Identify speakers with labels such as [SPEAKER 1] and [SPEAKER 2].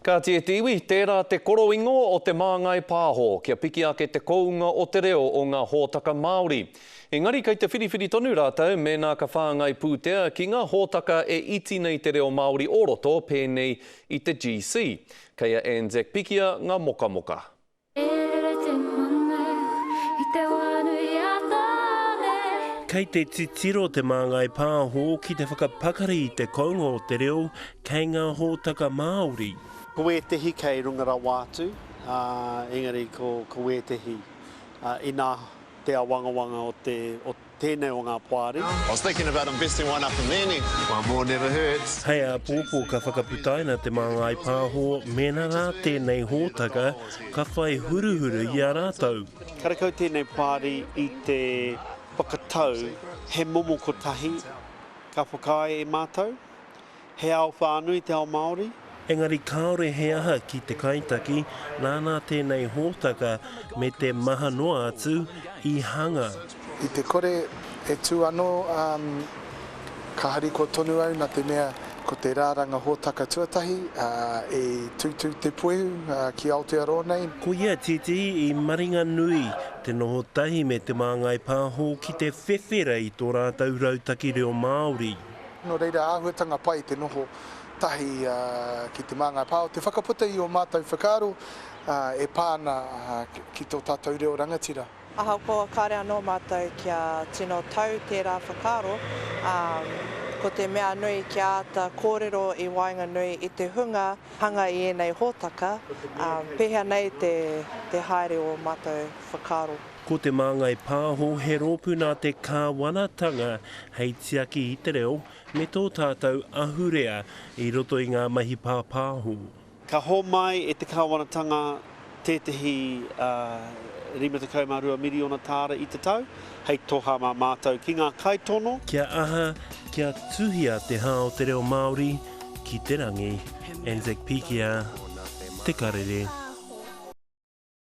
[SPEAKER 1] Kāti e te iwi, tērā te koroingo o Te Māngai Pāho kia piki ake te kounga o te reo o ngā hōtaka Māori. Engari kei te whiriwhiri tonu rātou mēnā ka whāngai pūtea ki ngā hōtaka e iti nei te reo Māori o roto pēnei i te GC. Kei a Anzac Pikia ngā mokamoka.
[SPEAKER 2] E rere te manu i te wā nui a Tāne.
[SPEAKER 3] Kei te titiro Te Māngai Pāho ki te whakapakari i te kounga o te reo kei ngā hōtaka Māori.
[SPEAKER 4] Ko wētehi kei runga rawa atu, ā, engari ko, ko wētehi, ā, inā te awangawanga o te, o tēnei o ngā poari.
[SPEAKER 5] I was thinking about investing one up in there, one more never hurts.
[SPEAKER 3] Hei āpōpō ka whakaputaina Te Māngai Pāho mēnā rā tēnei hōtaka ka whai huruhuru i a rātou.
[SPEAKER 4] Karekau tēnei poari i te whakatau he momo kotahi ka whakaae e mātou. He ao whānui te ao Māori.
[SPEAKER 3] Engari kāore he aha ki te kaitaki, nāna tēnei hōtaka me te maha noa atu i hanga.
[SPEAKER 6] I te kore e tū anō, ka harikoa tonu au nā te mea ko te rāranga hōtaka tuatahi i tūtū te puehu ki Aotearoa nei.
[SPEAKER 3] Ko ia tētehi i maringanui te noho tahi me Te Māngai Pāho ki te whewhera i tō rātou rautaki reo Māori.
[SPEAKER 6] Nō reira, āhuatanga pai te noho tahi ki Te Māngai Pāho, te whakaputa i ō mātou whakaaro e pā ana ki tō tātou reo rangatira.
[SPEAKER 7] Ahakoa kāore anō mātou kia tino tau tērā whakaaro, ko te mea nui kia āta kōrero i waenganui i te hunga hanga i ēnei hōtaka, pēhea nei te haere o ō mātou whakaaro.
[SPEAKER 3] Ko Te Māngai Pāho he rōpū nā te kāwanatanga hei tiaki i te reo me tō tātou ahurea i roto i ngā mahi pāpāho.
[SPEAKER 4] Ka hōmai e te kāwanatanga tētehi 52 miriona tāra i te tau hei toha mā mātou ki ngā kaitono.
[SPEAKER 3] Kia aha, kia tuhia te hā o te reo Māori ki te rangi. Anzac Pikia, Te Karere.